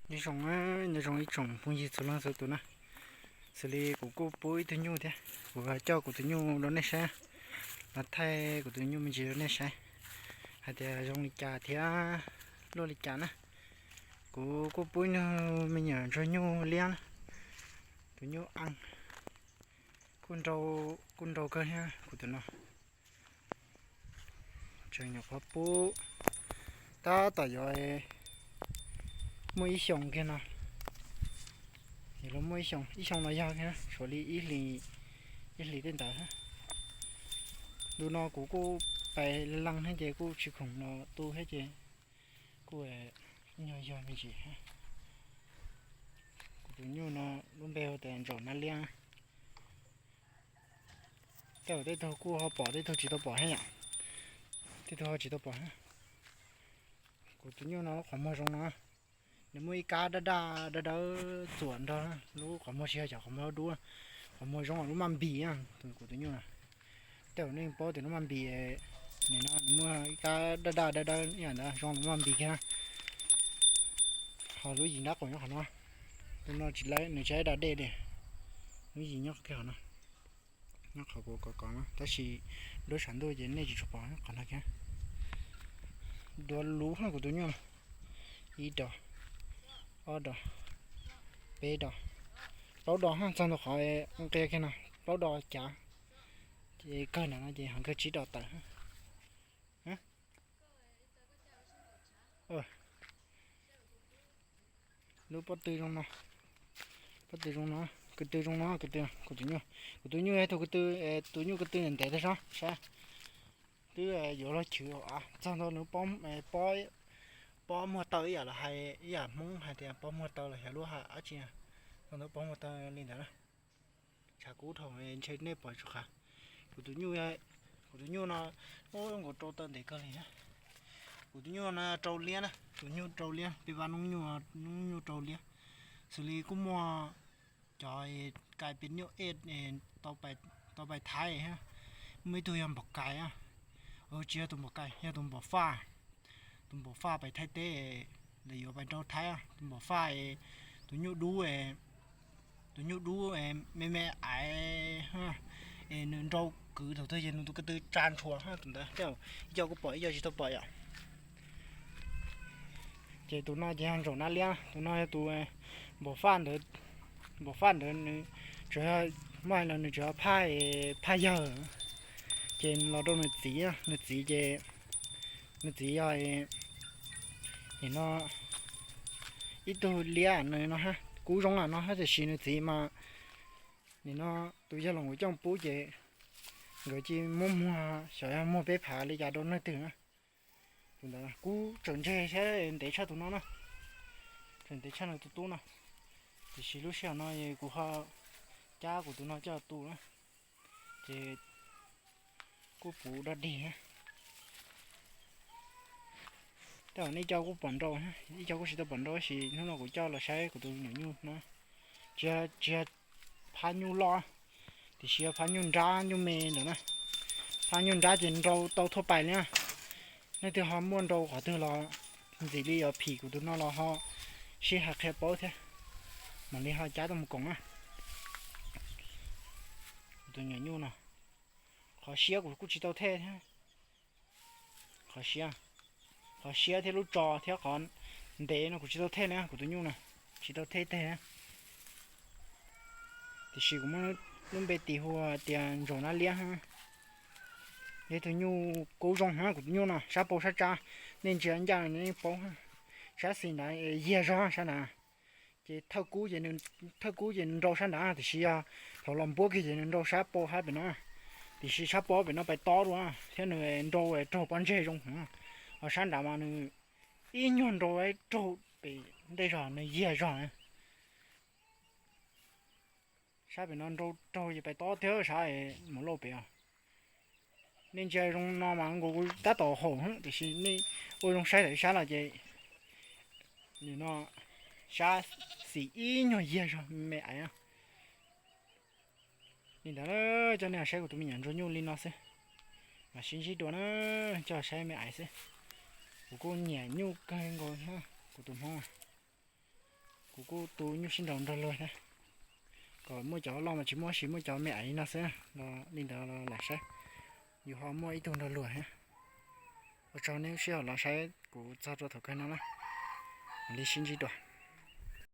Nyob zoo, nyob zoo ib tsoom phooj ywg txhua leej txhua tus na. Xws li kuv kuj pub ib tug nyuj thiab, kuv coj kuv tus nyuj rau nej saib, los thaij kuv tus nyuj me ntsis rau nej saib hais tias zoo li cas thiab luaj li cas na. Kuv kuj pub ib tug me nyuam ntsuag nyuj liab na, tus nyuj a, kuj nrau kawg thiab kuv tus no. Tseem nyuam qhuav pub, tab tom yuav muaj ib xyoos kiag no, yuav muaj ib xyoos, ib xyoos no yog thiab, suav li ib hlis tej ntawd. Ntu no kuv kuj pais leej thiab ces kuj tsis khoom los tu thiab ces kuj ib nyuag yog me ntsis. Kuv tus nyuj no lub npe hu tias Ntsaum Nab Liab. Tej zaum tej tug kuj ho pom, tej tug tsis tau pom thiab yom. Tej tug ho tsis tau pom. Kuv tus nyuj no lub qhov muag zoo no, nws muaj ib kab daj daj dawb dawb txuam nrog lub qhov muag, tsis yog cov qhov muag dub, qhov muag zoo lub maj npis. Kuv tus nyuj no, tej zaum nej paub tias lub maj npis, nim no nws muaj ib kab daj daj dawb dawb ib yam ntawd zoo lub maj npis kiag. Ho lub yim nrab qaum nyob qhov no, tus no tsis lawv, nws tsis da dej li. Lub yim nyob kiag qhov no, nyob qhov kuv kov kov no, tab sis nruab tshav ntuj ces nej tsis tshua pom qhov no kiag. Duav luv kuv tus nyuj no, ib dos, ob dos, peb dos, plaub dos, txog ntua qhov nqia kiag no, plaub dos cav, ces kawg nram no ces ho kawg tsib dos tawm. Lub pob tw zoo no, pob tw zoo no, ko tw zoo no, ko tw, kuv tus nyuj, kuv tus nyuj yog tus ko tw, tus nyuj ko tw ntev tag zog saib. Twb yuav luag chwv, txog ntua nws pob muag taw ib yam los hais, ib yam Hmoob hais tias pob muag taw los xyov lub hais dab tsi, txog ntua pob muag taw li ntawd na. Tshav kub dhau ntshe nej pom tsis qab. Kuv tus nyuj, kuv tus nyuj no, ub, nkaus rau taw ntev kawg li na. Kuv tus nyuj no rau liab na, tus nyuj rau liab, peb vaj noob nyuj, noob nyuj rau liab. Xws li kuj muaj cov kais pes nyuj ej, tau pais Thaib, muaj ib tug yog npaum kais, tsis yog tus npaum kais, yog tus npaum faj. Tus npaum faj pais Thaib teb, lawv yuav pais nrau Thaib, tus npaum faj, tus nyuj dub, tus nyuj dub me me aiv, es nws nrau kwv thaum twg ces nws tus ko tw tsa ntshuas tus ntawd, ib co kuj pom ib co tsis tau pom yom. Ces tus no ces yog Ntsaum Nab Liab, tus no yog tus npaum faj ntawd, npaum faj ntawd nws tsuas yog, muaj hais los nws tsuas yog phaj, phaj yawg, ces los rau nws txiv, nws txiv ces, nws txiv yog nim no ib tug liab no, kub zoo no hab, tiam sis nws txiv mas nim no tus yawg Loos Kuv Cooj pub ces nkawd cia muab muag, xyov yog muag peb phav li cas rau leej twg na. Tus ntawd kub tseem ntseg thiab ntev tshaj tus no na, tseem ntev tshaj nws tus tub no, tiam sis lub sij hawm no kuv ho cab kuv tus no coj tu na, ces kuj puv dog dig. Tej zaum nej cov kuj pom nrau, ib co kuj tsis tau pom nrau, tab sis hnub no kuv coj los saib kuv tus nyuam nyuj no, tsis yog phab nyuj loj, tiam sis yog phab nyuj nrab nyuj me ntawd na. Phab nyuj nrab ces nrau tau thuaj pais li na. Leej twg ho muaj nrau qhov twg los ntxim li yuav phim kuv tus no los ho sib hais qhia paub thiab, mam li ho cab tuaj mus koom na. Kuv tus nyuam nyuj no, qhov siab kuv kuj tsis tau thej thiab. Qhov siab, qhov siab thiab lub tso thiab qhov ntev no kuv tsis tau thej li, kuv tus nyuj no tsis tau thej teg. Tiam sis kuv muab lub npe tis hu tias Ntsaum Nab Liab, yog tus nyuj kub zoo hab. Kuv tus nyuj no sab pau sab tsab, nej ntsia ncaj nej paub, sab xis ntawd yiag zog sab nrad, ces thawj kub ces, thawj kub ces nws nrau sab nrad, tiam sis yog thaum los npuab kiag ces nws nrau sab pau hab pem no, tiam sis sab pau pem no pais tob dua thiab nws nrau raug pob ntseg zoo hab. Ho sab nrad mas nws ib nyuag nrau raug pem ntej zog nws yiag zog. Sab pem no nrau raug ces pais tob thiab sab mus lauj pem os. Nej ntsia zoo no mas nkaus kuv tab tom haum, tiam sis nej ua zoo saib tawm sab los ces nim no sab xis ib nyuag yiag zog me me aiv. Li ntawd coj nej saib kuv tus me nyuam ntsuag nyuj li no xwb, mam sib ntsib dua na, coj saib me aiv xwb. Kuv kuj nyiam nyuj kawg nkaus thiab kuv tus hmoob. Kuv kuj tu nyuj sib nraus nrog luag thiab, kom muaj cov loj mas tsis muab, sis muaj cov me aiv no xwb. Los li ntawd los lam saib, yus ho muaj ib tug nrog luag thiab. Ua tsaug nej sij hawm los saib kuv txog rau thaum kawg no na. Mam li sib ntsib dua.